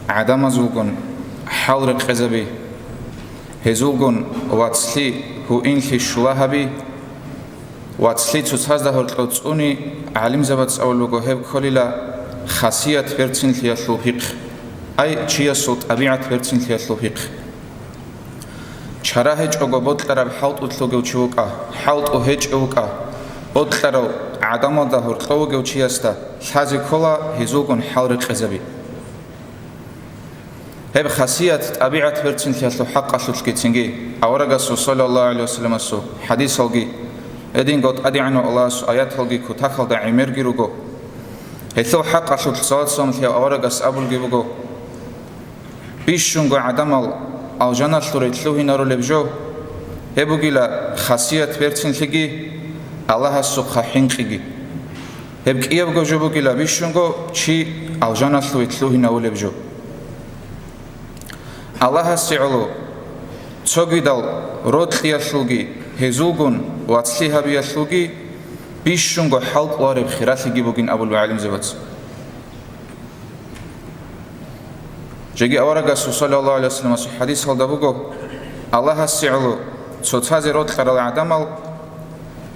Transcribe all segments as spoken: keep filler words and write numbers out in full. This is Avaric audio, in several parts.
гӀадамазулгун хӀал рекъезаби, гьезулгун вацлъи, гьуинлъи щула гьаби, вацлъи цоцазда гьоркьов цӀуни, гӀалимзабаца абулеб буго, гьеб кколила хасият берцинлъиялъул пихъ, ай, чиясул тӀабигӀат берцинлъиялъул пихъ. Чара гьечӀого бокьараб хӀалтӀулъ вугев чи вукӀа, хӀалтӀу гьечӀев вукӀа, бокьарав гӀадамалда гьоркьов вугев чиясда лъазе ккола гьезулгун хӀал рекъезаби. Гьеб хасият, тӀабигӀат берцинлъиялъул хӀакъалъулъги цинги аварагасул саллаллагьу гӀалайгьи вассаламасул хӀадисалги, гьединго ТӀадегӀанав Аллагьасул аяталги кутакалда гӀемерги руго. Гьелъул хӀакъалъулъ салат-саламлъи аварагас абулги буго: «Бищунго гӀадамал алжаналъуре лъугьинарулеб жо, гьеб бугила хасият берцинлъиги, Аллагьасухъа хӀинкъиги. Гьеб кӀиябго жо бугила бищунго чи алжаналъуве лъугьинавулеб жо». Аллагьасе гӀоло цогидал рокьиялъулги, гьезулгун вацлъи гьабиялъулги бищунго хӀал кӀвареб хиралъиги бугин абулеб гӀалимзабаца. Жеги аварагасул саллаллагьу гӀалайгьи вассаламасул хӀадисалда буго: Аллагьасе гӀоло цоцазе рокьарал гӀадамал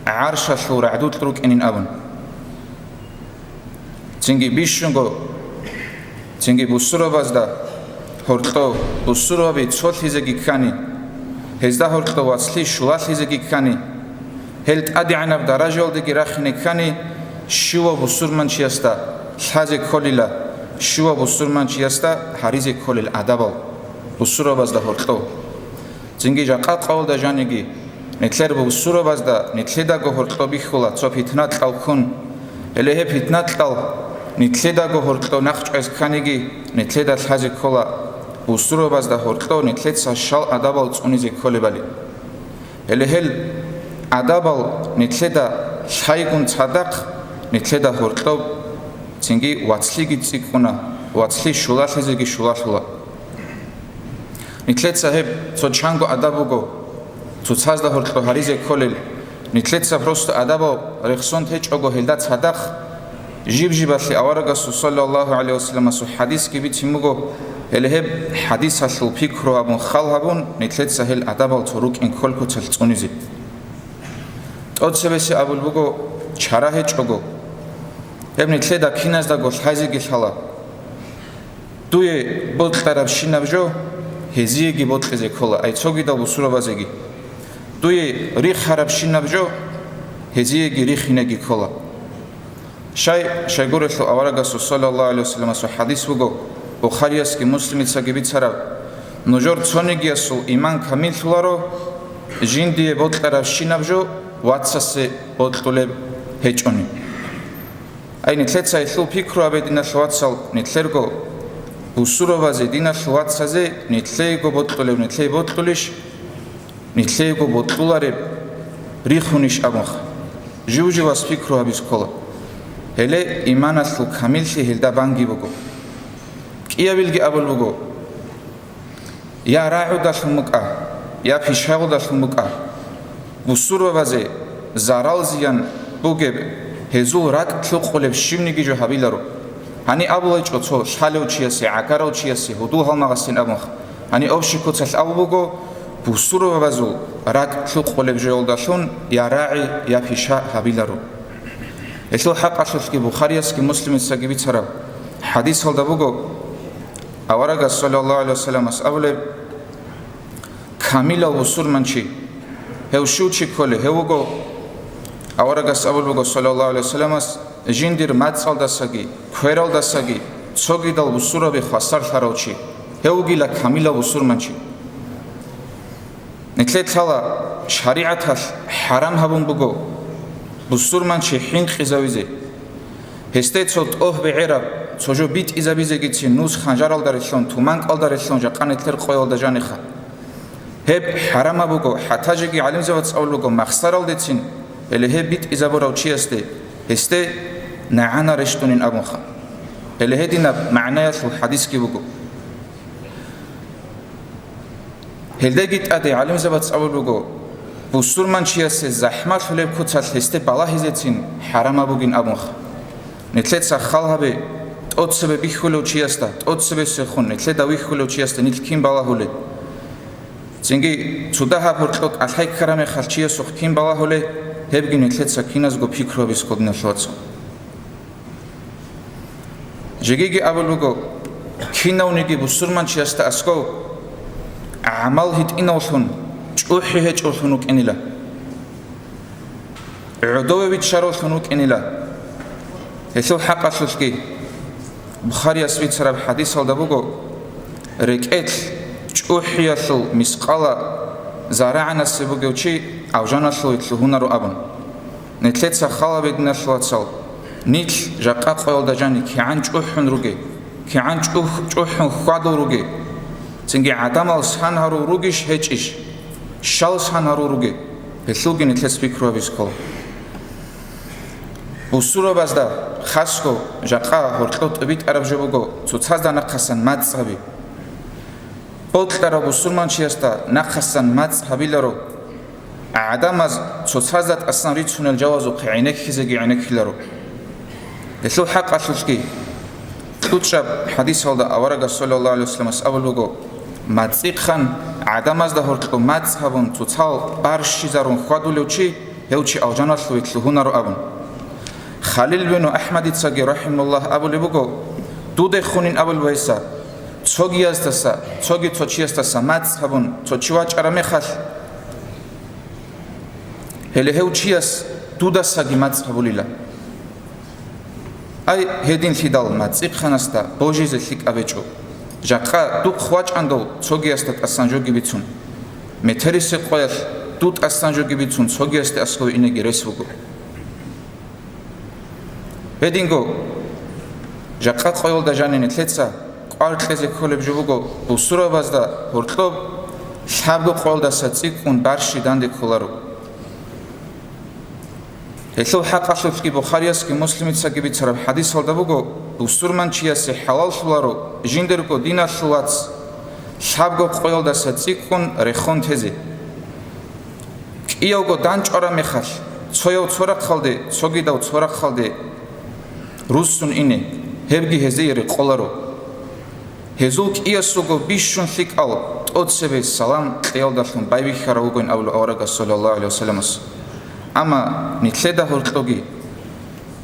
гӀаршалъул рагӀдулъ рукӀинин абун. Цинги бищунго, цинги бусурбабазда гьоркьов бусурбаби цолъизеги ккани, гьезда гьоркьов вацлъи щулалъизеги ккани, гьел тӀадегӀанаб даражаялдеги рахине ккани, щивав бусурманчиясда лъазе кколила, щивав бусурманчиясда гьаризе кколел адабал бусурбабазда гьоркьов. Цинги жакъа къоялда жаниги, нилъер бусурбабазда нилъедаго гьоркьоб бихьула цо питна-кьал ккун. Гьеле гьеб питна-кьал нилъедаго гьоркьоб нахъчӀвазе кканиги, нилъеда лъазе ккола бусурбабазда гьоркьоб нилъеца щал адабал цӀунизе кколебали. Гьеле гьел адабал нилъеда лъайгун цадахъ, нилъеда гьоркьоб цинги вацлъиги цӀикӀкӀуна, вацлъи щулалъизеги щулалъула. Нилъеца гьеб цо чанго адаб буго, цоцазда гьоркьоб гьаризе кколел. Нилъеца просто адабал рехсон течӀого гьелда цадахъ, жиб-жибалъе аварагасул саллаллагьу гӀалайгьи вассаламасул хӀадисги бицин буго, гьеле гьеб хӀадисалъул пикру гьабун, хал гьабун, нилъеца гьел адабал цо рукӀин кколел куцалъ цӀунизе. ТӀоцебесеб абулеб буго, чара гьечӀого, гьеб нилъеда киназдаго лъазеги лъала. Дуе бокьарабщинаб жо гьезиеги бокьизе ккола, ай цогидал бусурбабазеги. Дуе рихарабщинаб жо гьезиеги рихинеги ккола. Щай, щайгурелъул аварагасул саллаллагьу гӀалайгьи вассаламасул хӀадис буго, Бухариясги Муслимицаги бицараб: «Нужер цонигиясул иман камиллъуларо, жиндие бокьарабщинаб жо вацасе бокьулеб гьечӀони». Ай, нилъеца гьелъул пикру гьабе, диналъул вацал, нилъерго бусурбабазе, диналъул вацазе, нилъейго бокьулеб нилъее бокьулищ, нилъейго бокьулареб рихунищ абунха. Жив-живас пикру гьабиз ккола. Гьеле иманалъул камиллъи гьелда банги буго. КӀиявилги абул буго: «Я рагӀудалъун букӀа, я пишагьудалъун букӀа». Бусурбабазе зарал-зиян бугеб, гьезул ракӀ лъукъулеб щибниги жо гьабиларо. Гьаниб абулайчӀо цо лъалев чиясе, гӀагарав чиясе, гьудул-гьалмагъасин абунха. Гьаниб общий куцалъ абу буго, бусурбабазул ракӀ лъукъулеб жоялдалъун я рагӀи, я пиша гьабиларо. Гьелъул хӀакъалъулъги Бухариясги Муслимицаги бицараб хӀадисалда буго, аварагас саллаллагьу гӀалайгьи вассаламас абулеб: «Камилав бусурманчи, гьев щив чи кколев?» Гьев вуго, аварагас абул буго саллаллагьу гӀалайгьи вассаламас, жиндир мацӀалдасаги, квералдасаги цогидал бусурбаби хвасарлъарав чи. Гьев вугила камилав бусурманчи. Нилъеда лъала, шаригӀаталъ хӀарам гьабун буго бусурманчи хӀинкъизавизе. Гьесде цо тӀогь бегӀераб, цо жо битӀизабизегицин нус ханжаралда релълъун, туманкӀалда релълъун жакъа нилъер къоялда жаниха. Гьеб хӀарамаб буго, хӀатта жеги гӀалимзабаца абул буго махсаралдецин, гьеле гьеб битӀизабурав чиясде, гьесде нагӀана рещтӀунин абунха. Гьеле гьединаб магӀнаялъул хӀадисги буго. Гьелдеги тӀаде гӀалимзабаца абул буго, бусурманчиясе захӀмалъулеб куцалъ гьесде балагьизецин хӀарамаб бугин абунха. Нилъеца хал гьабе, тӀоцебе бихьулев чиясда, тӀоцебесехун нилъеда вихьулев чиясда нилъ кин балагьулел? Цинги цо дагьаб гьоркьоб кӀалъай ккараб мехалъ чиясухъ кин балагьулел, гьебги нилъеца киназго пикру гьабизе ккола, диналъул вацал. Жегиги абулеб буго, кинавниги бусурманчиясда аскӀов гӀамал гьитӀинавлъун, чӀухӀи гьечӀевлъун вукӀинила. ГӀодове виччаравлъун вукӀинила. Гьелъул хӀакъалъулъги Бухарияс бицараб хӀадисалда буго, рекӀелъ чӀухӀиялъул мискъала зарагӀанасеб бугев чи алжаналъуве лъугьунаро абун. Нилъеца хал гьабе, диналъул вацал, нилъ жакъа къоялда жаниб кигӀан чӀухӀун ругел, кигӀан чӀух-, чӀухӀун хьвадул ругел, цинги гӀадамал сан гьарул ругищ гьечӀищ, щал сан гьарул ругел, гьелъулги нилъеца пикру гьабизе ккола. Бусурабазда хасго жакъа гьоркьоб тӀибитӀараб жо буго цоцазда нахъасан мацӀ гьаби. Бокьарав бусурманчиясда нахъасан мацӀ гьабиларо, гӀадамаз цоцазда тӀасан рицунел жавазухъе гӀенеккизеги гӀенеккиларо. Гьелъул хӀакъалъулъги кьучӀаб хӀадисалда аварагас, саллаллагьу гӀалайгьи вассаламас, абулеб буго, мацӀихъан гӀадамазда гьоркьоб мацӀ гьабун, цоцал барщизарун хьвадулев чи, гьев чи алжаналъуве лъугьунаро абун. Халил бину АхӀмадицаги, рахӀимагьуллагь, абулеб буго, дудехунин абулеб гьес, цогияздаса, цоги цо чиясдаса мацӀ гьабун, цо чи вачӀараб мехалъ, гьеле гьев чияс дудасаги мацӀ гьабулила. Ай, гьединлъидал мацӀихъанасда божизе лъикӀаб гьечӀо. Жакъа духъ вачӀандал цогиясда тӀасан жоги бицун, метерисеб къоялъ дуда тӀасан жоги бицун цогиясде аскӀове инеги рес буго. Гьединго, жакъа къоялда жаниб нилъеца кӀвар кьезе кколеб жо буго, бусурабазда гьоркьоб лъабго къоялдаса цӀикӀкӀун барщи данде кколаро. Гьелъул хӀакъалъулъги Бухариясги Муслимицаги бицараб хӀадисалда буго, бусурманчиясе хӀалаллъуларо жиндирго диналъул вац лъабго къоялдаса цӀикӀкӀун рехун тезе. КӀиявго данчӀвараб мехалъ, цояв цо рахъалде, цогидав цо рахъалде руссун ине, гьебги гьезие рекъоларо. Гьезул кӀиясулго бищун лъикӀал тӀоцебе салам кьеялдалъун байбихьарав вугин абулеб аварагас, саллаллагьу гӀалайгьи вассаламас. Амма нилъеда гьоркьоги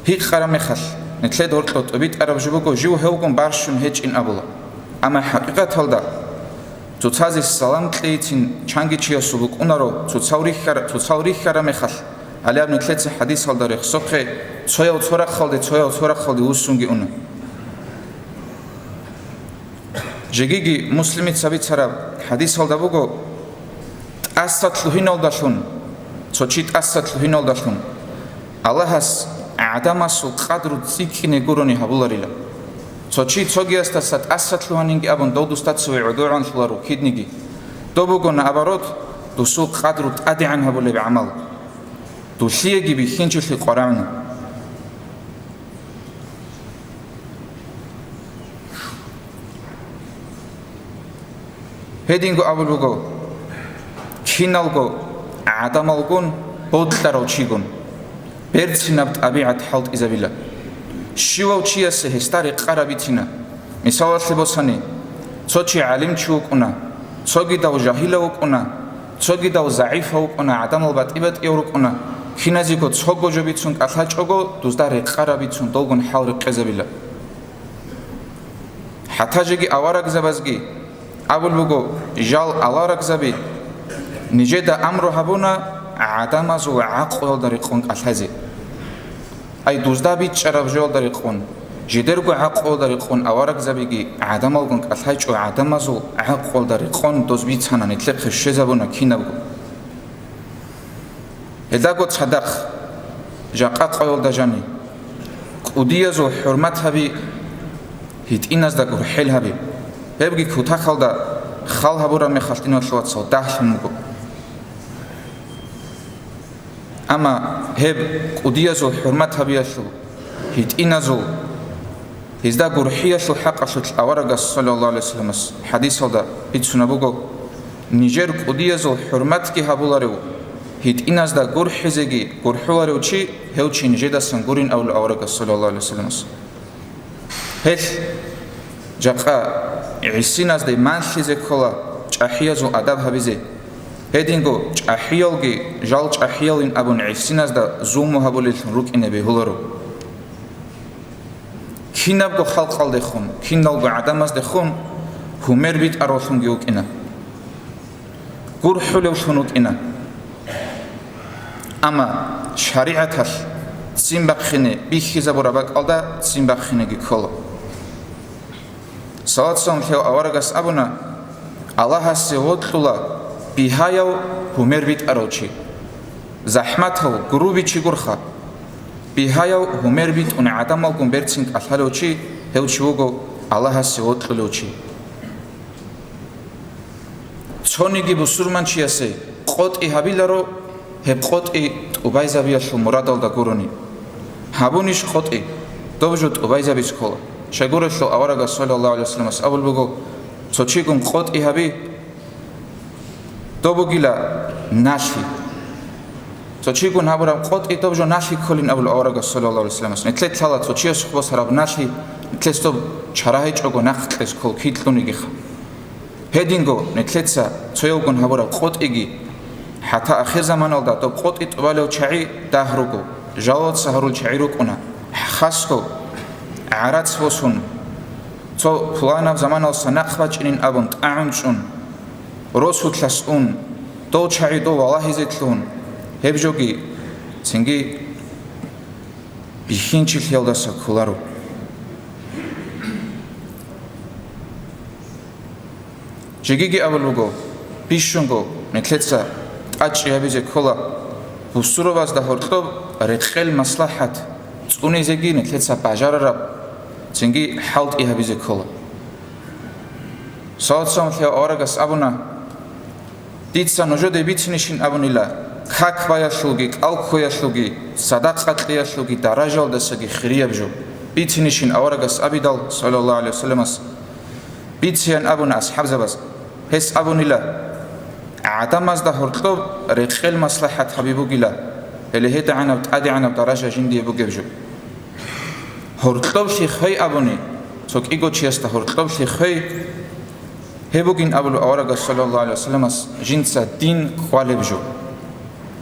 гьикъараб мехалъ, нилъеда гьоркьоб тӀибитӀараб жо буго, жив гьевгун барщун гьечӀин абула. Амма хӀакъикъаталда цоцазе салам кьейцин чанги чиясул букӀунаро, цоцал рихьар-, цоцал рихьараб мехалъ, гьале аб нилъеца хӀадисалда рехсохъе, цояв цо рахъалде, цояв цо рахъалде вуссунги уна. Жегиги Муслимица бицараб хӀадисалда буго, тӀаса лъугьиналдалъун, цо чи тӀаса лъугьиналдалъун Аллагьас гӀадамасул къадру цӀикӀкӀине гурони гьабуларила. Цо чи цогиясдаса тӀаса лъугьанинги абун, дов дусда цеве гӀодовегӀанлъуларо кидниги. Дов буго, наоборот, дусул къадру тӀадегӀан гьабулеб гӀамал. Дулъиеги бихьинчилъи къварагӀуна. Гьединго абулеб буго, киналго гӀадамалгун, бокьарав чигун берцинаб тӀабигӀат хӀалтӀизабила. Щивав чиясе гьесда рекъараб бицина. Мисалалъе босани, цо чи гӀалимчи вукӀуна, цогидав жагьилав вукӀуна, цогидав загӀипав вукӀуна, гӀадамал батӀи-батӀияв рукӀуна, киназего цого жо бицун кӀалъачӀого, дузда рекъараб бицун долгун хӀал рекъезабила. ХӀатта жеги аварагзабазги абулеб буго, жал аварагзаби нижеда амру гьабуна гӀадамазул гӀакълуялда рекъон кӀалъазе. Ай, дузда бичӀчӀараб жоялда рекъон, жидерго гӀакълуялда рекъон аварагзабиги гӀадамалгун кӀалъайчӀо, гӀадамазул гӀакълуялда рекъон доз бицана, нилъехъе щвезабуна кинабго. Гьелдаго цадахъ, жакъа къоялда жаниб, кӀудиязул хӀурмат гьаби, гьитӀиназда гурхӀел гьаби. Гьебги кутакалда хал гьабураб мехалъ, диналъул вацал, дагьлъун буго. Амма гьеб кӀудиязул хӀурмат гьабиялъул, гьитӀиназул, гьезда гурхӀиялъул хӀакъалъулъ аварагас, саллаллагьу гӀалайгьи вассаламас, хӀадисалда бицунеб буго, нижер кӀудиязул хӀурматги гьабуларев, гьитӀиназда гурхӀизеги гурхӀуларев чи, гьев чи нижедасан гурин абулеб аварагас, саллаллагьу гӀалайгьи вассаламас. Гьелъ жакъа гӀисиназде манлъизе ккола чӀахӀиязул адаб гьабизе. Гьединго чӀахӀиялги жал чӀахӀиялин абун гӀисиназда зулму гьабулеллъун рукӀине бегьуларо. Кинабго халкъалдехун, киналго гӀадамаздехун гьумер битӀаравлъунги вукӀина. ГурхӀулевлъун вукӀина. Амма шаригӀаталъ ццин бахъине бихьизабураб бакӀалда ццин бахъинеги ккола. Салат-салам лъев аварагас абуна: «Аллагьасе вокьула бигьаяв гьумер битӀарав чи». ЗахӀматав, грубичи гурха. Бигьаяв гьумер битӀун гӀадамалгун берцин кӀалъалев чи, гьев чи вуго Аллагьасе вокьулев чи. Цониги бусурманчиясе къотӀи гьабиларо, гьеб къотӀи тӀубайзабиялъул мурадалда гурони. Гьабунищ къотӀи, доб жо тӀубайзабиз ккола. Щайгурелъул аварагас, саллаллагьу гӀалайгьи вассаламас, абулеб буго: «Цо чигун къотӀи гьаби, доб бугила налъи». Цо чигун гьабураб къотӀи доб жо налъи кколин абулеб аварагас, саллаллагьу гӀалайгьи вассаламас. Нилъер лъала цо чиясухъ босараб налъи, нилъес доб чарагьичӀого нахъ кьез ккол китлъунигиха. Гьединго нилъеца цоявгун гьабураб къотӀиги, хӀатта ахирзаманалда доб къотӀи тӀубалев чагӀи дагь руго, жалоца гьарул чагӀи рукӀуна, хасго гӀарац босун, цо пуланаб заманалса нахъ бачӀинин абун тӀагӀун чӀун, росулъас ун, дов чагӀи дов валагьизе лъун, гьеб жоги цинги бихьинчилъиялдаса кколаро. Жегиги абул буго, бищунго нилъеца тӀачӀи гьабизе ккола, бусурабазда гьоркьоб рекъел маслахӀат цӀунизеги нилъеца бажарараб, цинги хӀалтӀи гьабизе ккола. Салат-салам лъев аварагас абуна: «Дица нужеде бицинищин абунила, как баялъулги, кӀал ккоялъулги, садакъа кьеялъулги даражалдасаги хирияб жо». Бицинищин аварагас абидал, саллаллагьу гӀалайгьи вассаламас. Бицеян абуна асхӀабзабаз. Гьес абунила: «ГӀадамазда гьоркьоб рекъел маслахӀат гьаби бугила, гьеле гьедигӀанаб тӀадегӀанаб даража жиндие бугеб жо». Гьоркьоблъи хвей абуни, цо кӀиго чиясда гьоркьоблъи хвей, гьеб бугин абулеб аварагас, саллаллагьу гӀалайгьи вассаламас, жинца дин кӀвалеб жо.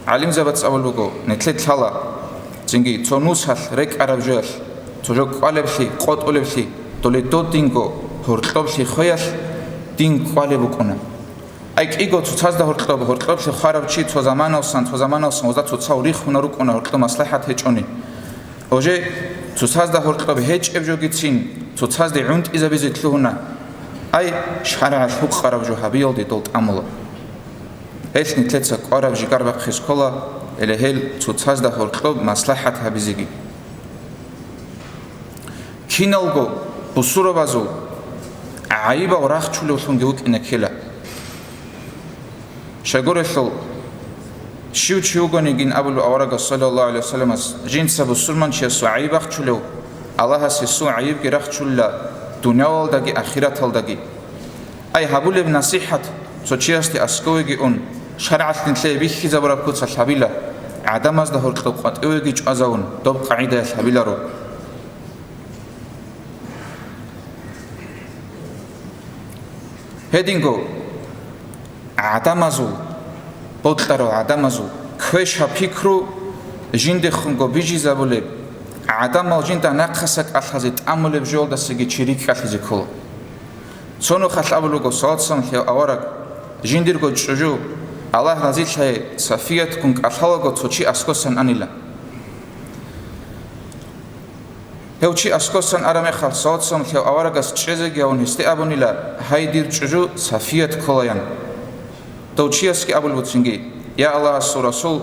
ГӀалимзабац абул буго, нилъер лъала, цинги цо нусалъ рекӀараб жоялъ, цо жо кӀвалеблъи, къотӀулеблъи, доле додинго гьоркьоблъи хвеялъ дин кӀвалеб букӀуна. Ай кӀиго цоцазда гьоркьоб, гьоркьоблъи хварав чи цо заманалсан, цо заманалсан гъозда цоцал рихуна рукӀуна гьоркьоб маслахӀат гьечӀони. Гъоже цоцазда гьоркьоб гьечӀеб жогицин, цоцазде гӀунтӀизабизе лъугьуна. Ай, шаргӀалъ гьукъараб жо гьабиялде дол тӀамула. Гьелъ нилъеца кӀвараб жигар бахъизе ккола, гьеле гьел цоцазда гьоркьоб маслахӀат гьабизеги. Киналго бусурабазул гӀайибал рахчулевлъунги вукӀине ккела. Щайгурелъул, щив чи вугонигин абулеб аварагас, саллаллагьу гӀалайгьи вассаламас, жинца бусурманчиясул гӀайиб рахчулев, Аллагьас гьесул гӀайибги рахчулила дунявалдаги ахираталдаги. Ай гьабулеб насихӀат цо чиясде аскӀовеги ун, шаргӀалъ нилъее бихьизабураб куцалъ гьабила, гӀадамазда гьоркьоб къватӀивеги чӀвазавун, доб къагӀидаялъ гьабиларо. Гьединго гӀадамазул, бокьарав гӀадамазул квеша пикру жиндехунго бижизабулеб, гӀадамал жинда нахъаса кӀалъазе тӀамулеб жоялдасаги чи рикӀкӀалъизе ккола. Цо нухалъ абулего, салат-салам лъев авараг, жиндирго чӀужу, Аллагь разилъаяй, Сафиятгун кӀалъалаго цо чи аскосан анила. Гьев чи аскосан араб мехалъ, салат-салам лъев аварагас чӀезеги гьавун гьесде абунила: «Гьай, дир чӀужу Сафият кколаян». Дов чиясги абулеб буцинги: «Я Аллагьасул Расул,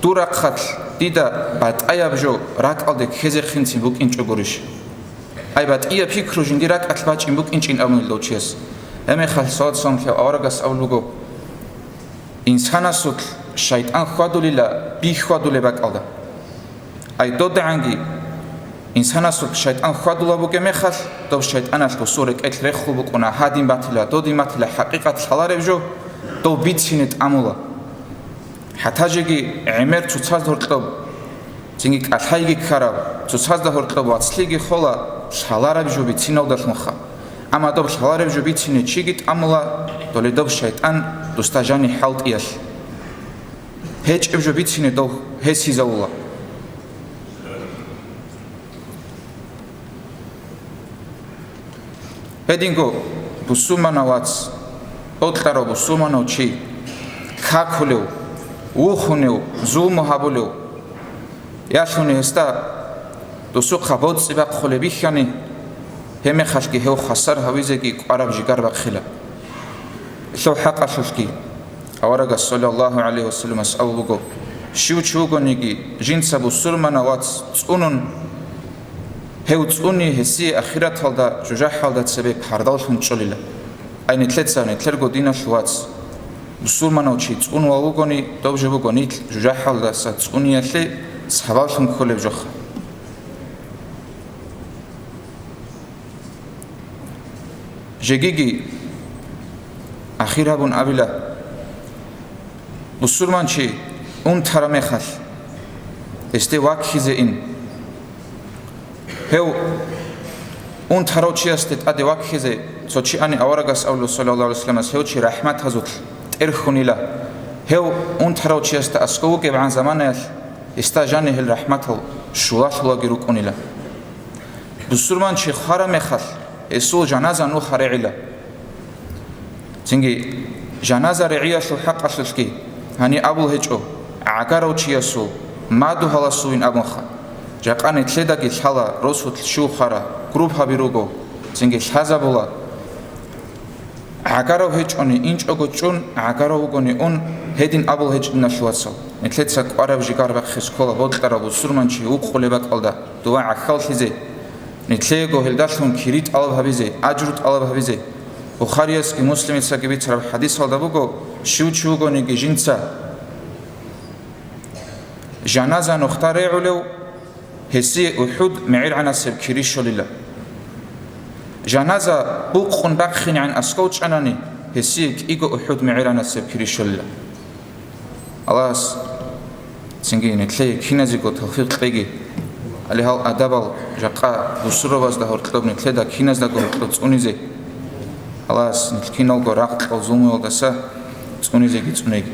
дур рахъалъ дида батӀаяб жо ракӀалде ккезехинцин букӀинчӀо гурищ? Ай, батӀияб пикру жиндир ракӀалъ бачӀин букӀинчӀин», — абунила дов чияс. Гьеб мехалъ салат-салам лъев аварагас абулеб буго: «Инсанасулъ шайтӀан хьвадулила би хьвадулеб бакӀалда». Ай, додагӀанги инсанасул шайтӀан хьвадулаб бугеб мехалъ, доб шайтӀаналъ гьесул рекӀелъ рехул букӀуна: гьадин батила, додин батила, хӀакъикъат лъалареб жо дов бицине тӀамула. ХӀатта жеги гӀемер цоцазда гьоркьоб, цинги кӀалъайги ккараб, цоцазда гьоркьоб вацлъиги хола, лъалареб жо бициналдалъунха. Амма доб лъалареб жо бицине чиги тӀамула, доле доб шайтӀан досда жаниб хӀалтӀиялъ. ГьечӀеб жо бицине дов гьесизавула. Гьединго бусурманав вац, бокьарав бусурманав чи, какулев, вухунев, зулму гьабулев, ялъуни гьесда досухъа боцӀи бахъулеб бихьани, гьебмехалъги гьев хвасар гьавизеги кӀвараб жигар бахъила. Гьелъул хӀакъалъулъги аварагас, саллаллагьу гӀалайгьи вассаламас, абулеб буго: щив чи вугониги, жинца бусурманав вац цӀунун, гьев цӀуни гьесие ахираталда жужахӀалда цебе пардаллъун чӀолила. Ай, нилъеца, нилъерго диналъул вац, бусурманав чи цӀунвал вугони, доб жо буго нилъ жужахӀалдаса цӀуниялъе сабаблъун кколеб жоха. Жегиги ахир гьабун абила, бусурманчи унтараб мехалъ, гьесде ваккизе ин. Гьев унтарав чиясде тӀаде ваккизе цо чи ани, аварагас абула, саллаллагьу гӀалайгьи вассаламас, гьев чи рахӀматазулъ тӀерхьунила. Гьев унтарав чиясда аскӀов вугебгӀан заманаялъ гьесда жаниб гьел рахӀматал щулалъулаги рукӀунила. Бусурманчи хвараб мехалъ, гьесул жаназа нуха регӀила. Цинги жаназа регӀиялъул хӀакъалъулъги гьаниб абул гьечӀо, гӀагарав чиясул, мадугьаласулин абунха. Жакъа нилъедаги лъала, росулъ щив хвара, группаби руго, цинги лъазабула. ГӀагарав гьечӀони, инчӀого чӀун, гӀагарав вугони ун, гьедин абул гьечӀ, диналъул вацал. Нилъеца кӀвараб жигар бахъизе ккола бокьарав бусурманчи вукъулеб бакӀалда дова гӀахьаллъизе, нилъеего гьелдалъун кири тӀалаб гьабизе, ажру тӀалаб гьабизе. Бухариясги Муслимицаги бицараб хӀадисалда буго: щив чи вугониги жинца жаназа нухда регӀулев, гьесие УхӀуд мегӀергӀанасеб кири щолила. Жаназа букъун бахъинегӀан аскӀов чӀанани, гьесие кӀиго УхӀуд мегӀергӀанасеб кири щолила. Аллагьас цинги нилъее киназего тавфикъ кьеги. Гьале гьал адабал жакъа бусурбабазда гьоркьоб, нилъеда киназдаго гьоркьоб цӀунизе. Аллагьас нилъ киналго рагъ-кьал, зулмуялдаса цӀунизеги цӀунеги.